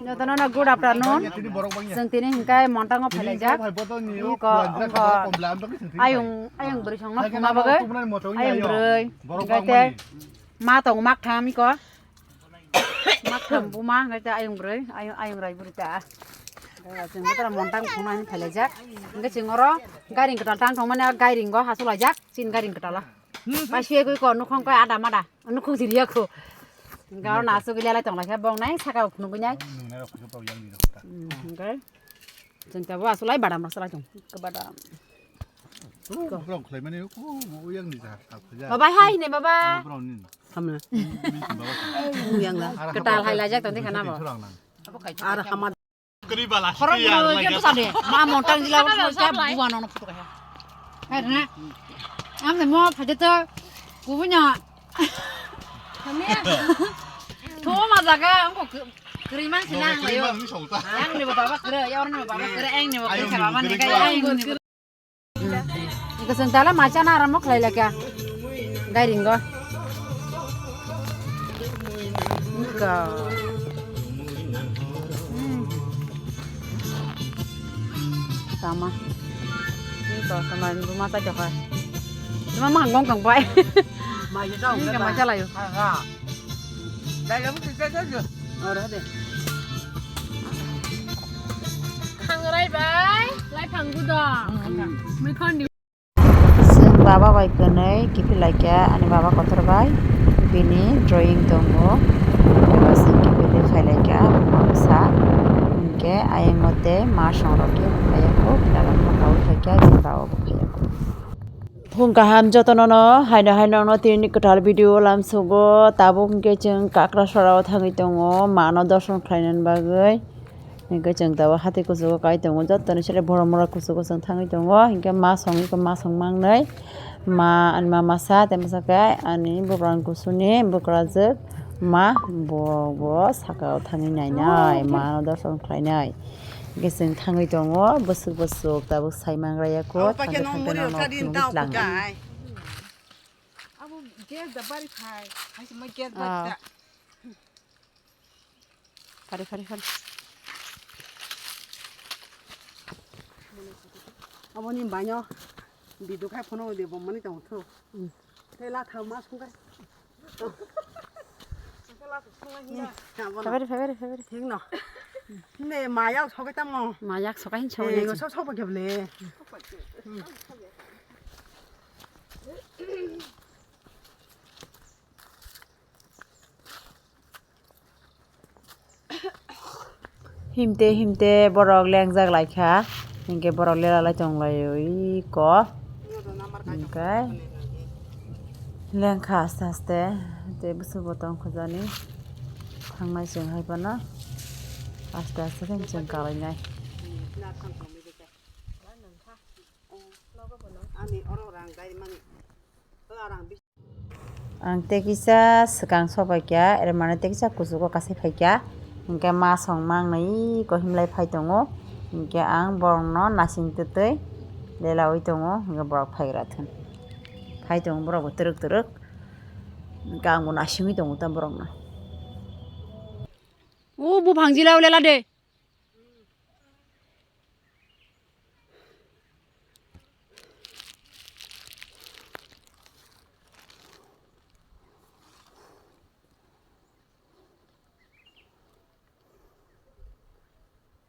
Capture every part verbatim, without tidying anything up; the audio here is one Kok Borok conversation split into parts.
Jotono no good afternoon. Chwng tini hwnkhe Montango phailaijak. Iko wngkha ayung, ayung bwrwi songno phunukna bagwi. Ayung bwrwi. Hwnkhe tei ma tongo maktham iko. Maktham buma hwnkhe tei ayung bwrwi, ayung, ayung rai bwrwi ta. Chwng jotono Montang phunukna hinwi phailaijak. Hwnkhe chwng oro gairing kwtal tang tongmani, o gairingo hachuk laijak, chini gairing kwtalo. Pai suyagwi ko nukhung khe ada mada. Nukhung siriya ko. Gao na asuk gili lai tong lai khe bong nai saka phunuk nai. Nungnai rok khe bau yang di rok ta. Hmm, hwnkhe. Chwng tabuk asuk lai badam rok salai tong. Khe badam. Tu vlog khlai mani ku u yang di ja. Baba hai ne baba. Bro ni. Hamna. Yang la. Kwtal hai lajak tong de khana bo. Ar hama. Khorok bwrwi khe bwsa de. Ma Montang jila bo khe buwa nono photo kha. Hai rena. Ang de mo phaje to kubunya. Thoma jaga ang ko kwrwi man sina ang layo. Ang ni baba kwrwi, ya ni baba kwrwi, ang ni baba kwrwi khala man ni kai ang ni. Iko chwng tala macha na aram khlai lakha. Gairingo. Iko. Hmm. Tama. Iko tama buma ta jokha. Tama ma gong kang pai. Macha layo. Khangrai bai, lai phang gudo. Mikon di. Chwng baba bai kwnwi kiphilai kha, ani baba kotor bai bini drawing tongo. Eba chwng kiphilwi khailai kha, bwsa. Hinkhe ayang o tei ma songrok khe phaiya kho, dalak mokha o thai kha, bini baba bo phaiya kho. Phung kaham jotono no, haino haino no tini kwtal video lamsugo, tabuk hinkhe chwng Kakrasora o thangwi tongo, ma no dorson khlainani bagwi. Hinkhe chwng tabuk hati kuchugo kai tongo, jottoni sere borok morok kuchugo chwng thangwi tongo, hinkhe ma songwi khe ma song mangnai, ma ani ma masa tei masa khe ani bugrang kusuni bugrajwk ma bo bo saka o thangwi nainai, ma no dorson khlainai. Hwnkhe chwng thangwi tongo, bwswk bwswk tabuk sai mangraya kho, thangwi thangwi nono phunugwi tlangnai. Abo gas da bari phai, hai se ma gas bari ta. Phari phari phari. Aboni baino video khai phono de bomani tong thu. Tei la thang ma sung kai. February, February, February. Thik no. Ne maya sokai tamo. Maya sokai hin sokai. Sok sok pakai bole. Himte himte borok lengjak lai kha, hinkhe borok lela lai tong lai o iko, hinkhe lengkha aste aste, tei bwswk bo tong khojani, thangnai chwng hai phano aste aste khe chwng kalainai. Ani oro rang dai mani. Ang tei kisa swkang sok pai kha, er mane tei kisa kuchugo kasai phai kha, hinkhe ma song mangnai iko himlai phai tongo, hinkhe ang borokno nasing twtwi lelaui tongo, hinkhe borok phaigra thun phai tongo borokbo twrwk twrwk, hinkhe angbo nasingwi tongo ta borokno. O buphang jila o lela de.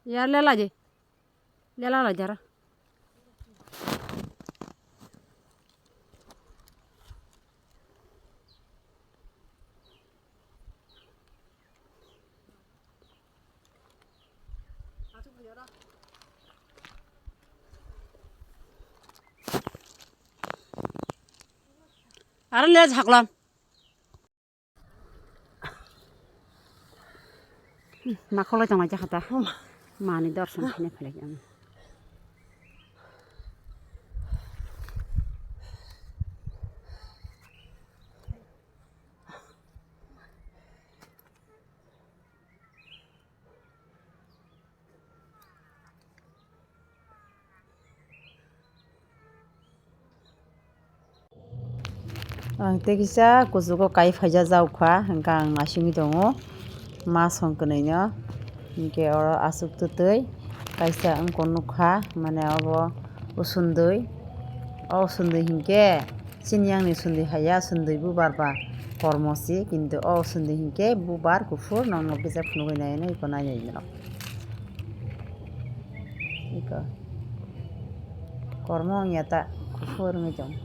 Ya lela je. Lela la jara. Aro le jhaklam. Ma kholai tong lai jakha ta. Mani dorson khene phalai ang. Ang tei kisa kuchugo kai phaija jaukha, hwnkhe ang naisingwi tongo ma song kwnwino. Hinkhe oro aswk twtwi kaisa wngkon nukha, mane obo usundui. O usundui hinkhe chini yangni usundui haiya, usundui bubar ba kormo si, kintu o usundui hinkhe bubar kuphur nokno kisa phunugwi naino iko nainai norok. Iko. Kormo wngya ta, kuphur wngwi tong.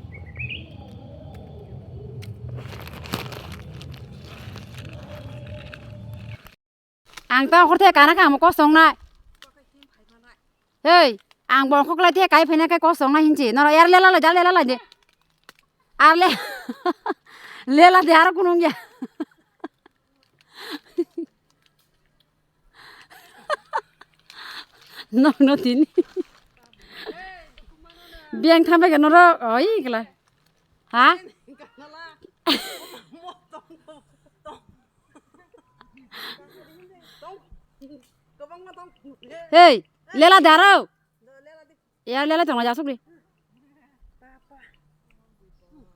Ang ta okhorthe kana kamo kosong nai. Hei, ang bongkok lai the kai phaina kai kosong nai hinchi. Noro yar lela lai, jal lela lai de. Ar le, lela de aro kunung ya. No, no, tini. Biang thambai ka norok, oi, kela. Ha? Hei, lela daro. Yar lela tongla jasuk di.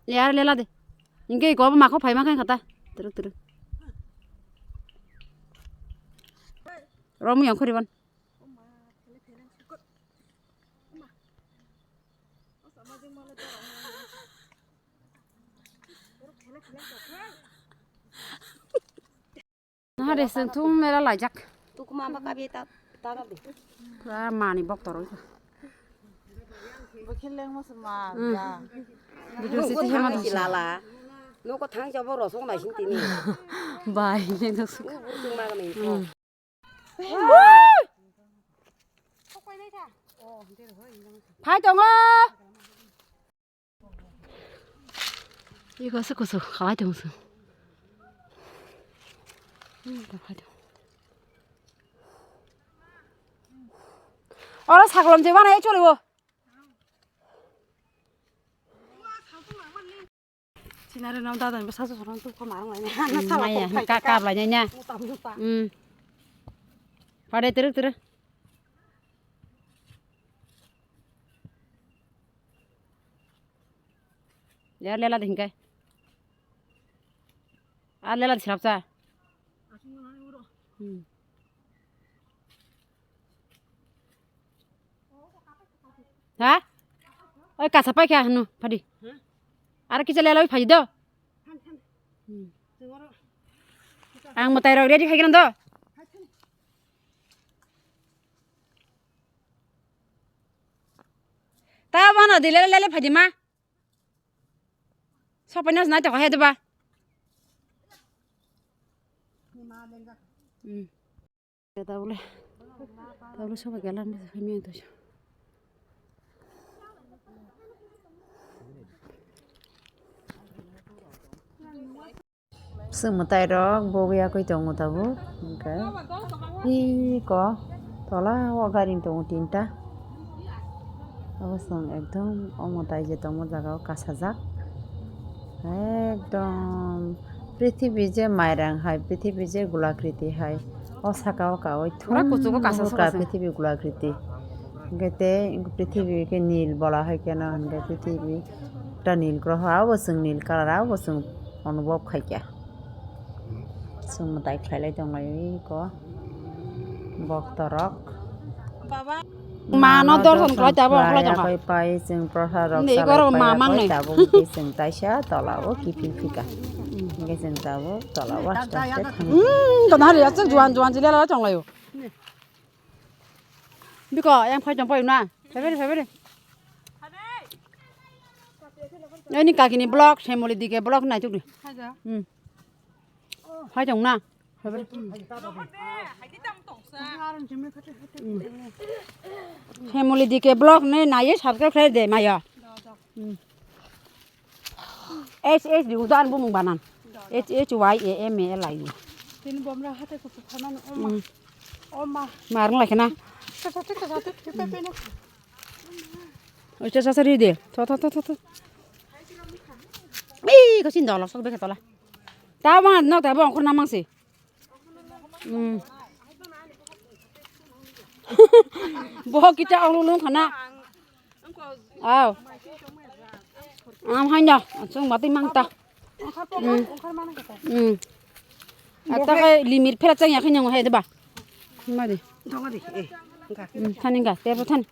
Yar lela de. Ingke iko makho phai ma khan khata. Teruk teruk. Romu yang khuriban. Nahare sengthum mela laijak. Tukuma ba kabi ta ta kabi. Pura mani bok toro. Bokhe lengma se ma Hmm. ya. Video se tihema dong. Lala. Noko thang jabo rosong nai sing tini. Bai, yang dong. U burung ma kami. Hmm. Phai tongo. Iko se kusu khalai tong se. Oro sakolom je wana e cholibo. Sinari nam dada ni bwsa sosoro tu ko marang lai na. Na sala Maya, ko phai ka ka. Kap lai na. Muta muta. Hmm. Pade teruk teruk. Ya lela de hingkai. A lela de sirap cha. Hmm. Ha? Oi kasa pai kha hanu phadi. Ar kicha lela oi phadi do. Hmm. Ang mwtai rok ready khai gana do. Ta bana di lele lele phadi ma. Sopai nas nai to he ba. Hmm. Tabule. Tabule sobai gala mas phai mi to. Chwng mwtai rok bo yakwi tongo tabuk, hwnkhe iko tola o gari tongo tinta. Abo chwng ekdom o mwtai je tongma jaga o kasajak, ekdom prithibi je mairang hai, prithibi je golakriti hai, o saka o kaui thum kuchugo kasa suka se. Prithibi golakriti. Hwnkhe tei prithibi khe nil bola hai kheno hwnkhe prithibi ta nil groho abo chwng nil colour abo chwng onubhob khaikha. Chwng mwtai khlailai tonglai ko boktorok. Mano dorson khlai tabuk khlai tongkha. Pai chwng prosa rok. Nei salai goro pai ma mang pai nei. Tabuk hwnkhe chwng taisa tola o kiphil phika. Hwnkhe chwng tabuk tola o aste aste thang. Hmm, to nahari aswk juan juan jila la tonglaio. Biko, yang phai tong phai na. Phai bere, phai bere. Ani kakini vlog, Semoli dike vlog nai tuk di. Hmm. Phai tong na. Phai bere. Hmm. Semoli dike vlog ne nai subscribe khai de maya. Hmm. H H di udan bumung banan. H H Y A M A L I. Tini bomra hate kutu thanan oma. Hmm. Oma. Marung lai khana. Kasa tik kasa tik pepe no. Oi cha cha ri de. Tho tho tho tho tho. Ei ko sin dolo sok beke tola. Ta bang nok ta bang khor namang si. Hmm. Bo kita ong lung khana. Aw. Am hanya, chwng batwi mang ta. Ongkhar pok, hmm, ongkhar mana kata. Hmm. Ata khai limit phela chang ya khai nang hai de ba. Mari. Thani ga, te thani.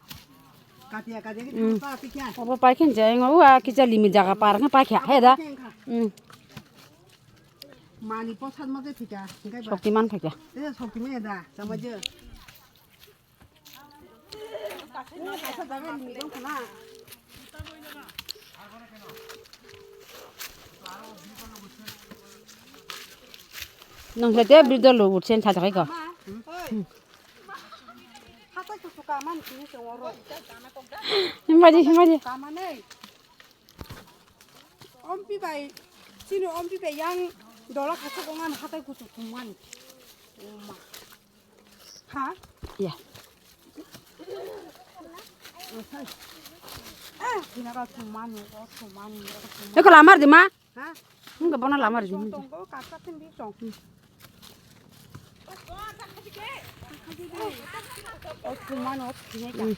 Katia katia ki thapa pikya. Obo pai khen jai ngo wa kisa limit jaga par khe pai kha hai da. Hmm. Mani posat ma je thika. Shoktiman phai kha. Te Shoktiman da. Sama je. Nang khe te bridal lo utsen sa jakai ko. Himadi, himadi. Ompi bai, chini ompi bai yang dola khasuk ongani hatai kuchuk thumani. Oma. Ha? Ya. Eh, ina ka thumani, o thumani, o thumani. Eko lamar di ma? Ha? Enggak pernah lamar di. Tong ko kaka tin di tong. O thumani, o thumani. Hmm.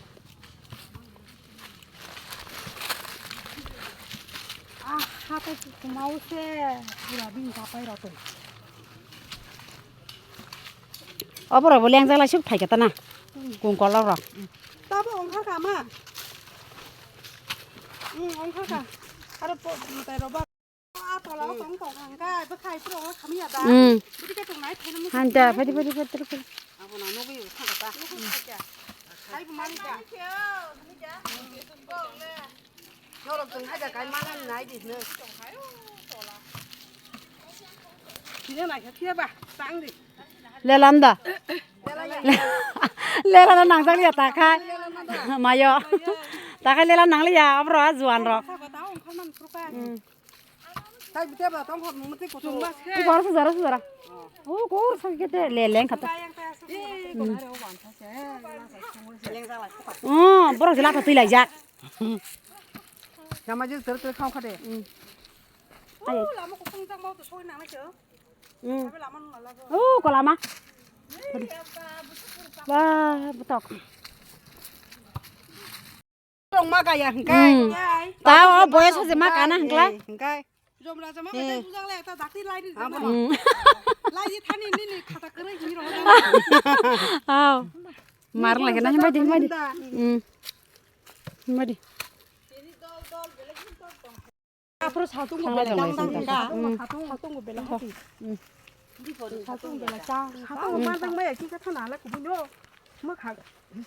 Ah, hatai thumao se pura bin kapai rato. Oborok bo lengjak lai suk phai khe ta na. Hmm. Kung kolok rok. Tabo ongkhar kha ma? Hmm, ongkhar kha. Aro po, mutai rok ba. A tola o tong tong kha hwnkhe, bwkhai pura o khamya da. Hmm. Bwtwi khe tongnai, phaino muchung. Hanta, phadi, phadi, phadi, phadi. Abo na nugwi thang kha ta. Nugwi thang kha. Hai bo mani da. Norok chwng haida kai manani nai di hwnwi. Phiya nai kha, phiya ba, tang di. Lelan da. Lelan da nangjak liya ta khai. Mayo. Ta khai lelan nang liya, abro juan rok. Kha ba ta ongkhar man phuru kha. Hmm. Tai bita ba tong hor mung mati kutung. Ui, kor sujara, sujara. Oh, kor sa kete le leng kata. Hmm. Oh, borok jela ta tui lai jak. Sama je ter ter khau khade. Hmm. Ayo. Lama kutung jak mau tu soi nang na. Hmm. Oh, kolama. Ba, betok. Rong ma kaya hingkai. Hmm. Ta o boyos haje ma kana hingkla. Eh, hingkai. Jomra jama kata bujang le ta dakti lai di jama. Hmm. Lai di thani ni ni khata kere hini rong. Aw. Mar lagi na himbai di, himbai di. Hmm. Himbai di. Aphuru satung bo belai dang dang ka. Hmm. Satung bo belai hati. Hmm. Satung belai cha. Satung ma dang maya kika thana la kubuno. Ma kha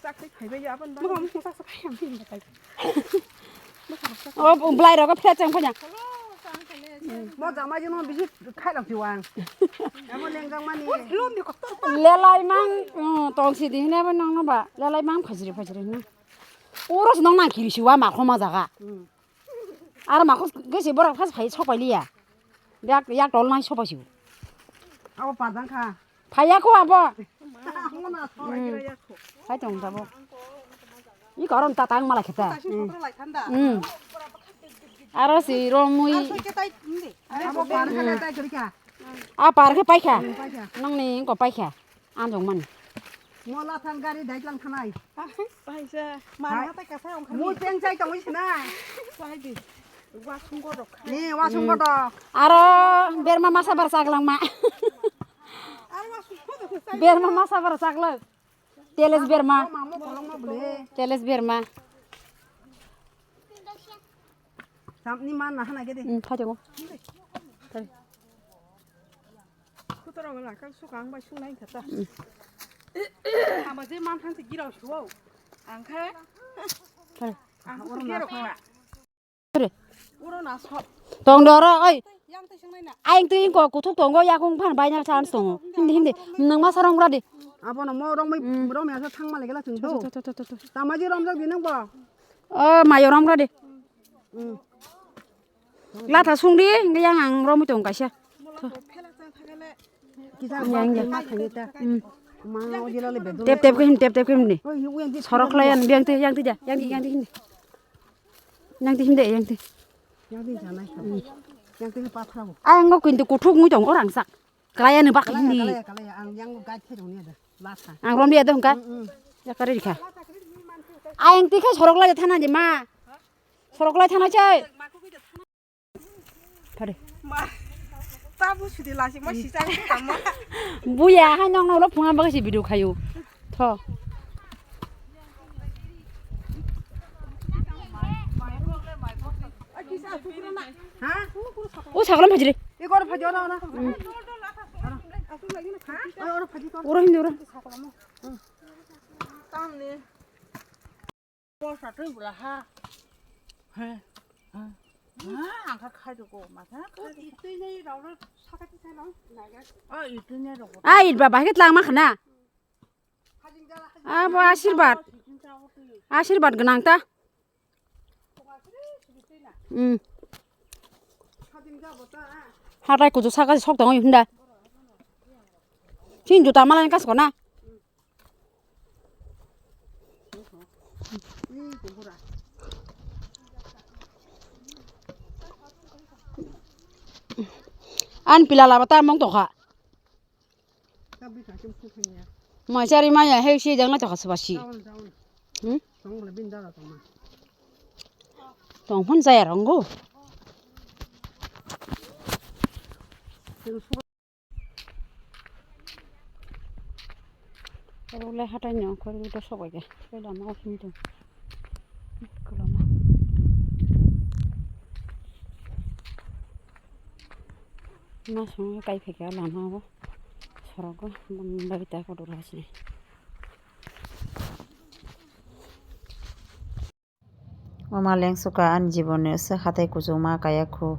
sak sai phai bai ya ban ba. Ma kha sak sai phai am tin batai. O blai rok phe chang phanya. Mo jama jino bisi khai lak jiwang. Amo lengjang mani. Lelai mang, hmm, tong si di hine ba nang no ba. Lelai mang phajri phajri hine. Uros nong nang kiri siwa ma khoma jaga. Hmm. Aro makho gese borok phas phai sok pai liya. Yak, yak tol nai sok pai sibo. Abo padang kha. Phaiya ko abo. Abo na sok pai kira yak kho. Phai tong tabo. I korom ta tang mala kheta. Hmm. Aro si romui. Abo par kha ta gari kha. A par kha pai kha. Hmm, pai kha. Nong ni ko pai kha. Anjong man. Mola than gari dai lang thanai. Paisa. Mana tai kasai ong khani. Mui peng chai tongwi sinai. Sai di. Wa sunggo rok. Ni wa sunggo rok. Aro berma masa bar saglang ma. Aro wa sunggo rok. Berma masa bar saglang. Teles berma. Mamo kolong ma bole. Teles berma. Samni man na hana gede. Hmm, phai tongo. Phai. Kutora wala kal sukang bai sunai kata. Hmm. Ama je man than se girau suau. Angkhe. Phai. Ang oro na so. Oro na so. Tong doro oi. Yang te sunai na. Aing tu ingko kuthuk tongo yakung phan bai na chance tongo. Hindi hindi. Nang ma sarong ra di. Abo no mo rong mai rong ya sa thang ma le gela chung do. Tamaji rom jak di nang bo. O mayo rom ra di. Hmm. Latha sung di, hingke yang ang romwi tong kaisa. Yang, yang. Hmm. Tep, tep ke him, tep, tep ke him ni. Sorok lai yang, yang ti, yang ti ja, yang ti, yang ti him ni. Yang ti him de, yang ti. Hmm. Ang ngo kintu kuthuk mui tong orang sak. Kalaya ni bak him ni. Kalaya, kalaya, kalaya. Ang yang guide khe dong ni ada. Latha. Ang romwi ada hingka. Hmm, hmm. Ya kare dikha. Ayang ti khe sorok lai thana di ma. Sorok lai thana chai. Thade. Tabu sudi lasi ma sisa ni kama. Buya hai nong nong lo phunga bagwi si video khayo. Tho. O saglam phajire. Igor phajo na na. Oro hindi oro. Tamni. Posa twi bula ha. He. Ha. Ha, ang kha khai dugo, ma kha khai. Itwi nei rok saka ti sa no. Naiga. O itwi nei rok. A it ba bahai tlang ma khana. Abo ashirbad. Ashirbad gwnang ta. Hmm. Hatai kuchu saka sok tongo hinda. Chin juta malani kas kona. An pila laba ta mong tokha. Mai chari maya he si jang na tokha sibasi. Hmm? Tong phun jaya ronggo. Oro le hatai ni ongkhor ri to sok bai khe tei lama o simi tong. Kwlama. Ma song kai phai khe lama o sorogo bang bai ta kotor ha sini. Wama lengsuka ani jibonni se hatai kuchukma kaya khu.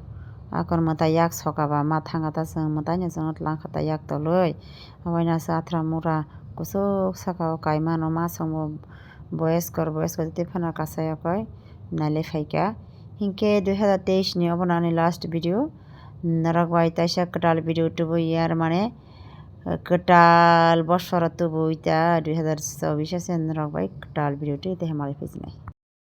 Akon mwtai yak soka ba ma thanga ta chwng mwtaino chwngno tlang kha ta yak tolwi. Awaino se athra mura kuchuk saka o kaimano ma songbo boyeskor boyeskor tei phano kasai okoi nailai phaikha. Hinkhe dui hazar teis ni obono ani last video. Norok bai taisa kwtal video tubui ya mane kwtal bosoro tubui ta dui hazar chobbish se norok bai kwtal video tei tei hamari phai sinai.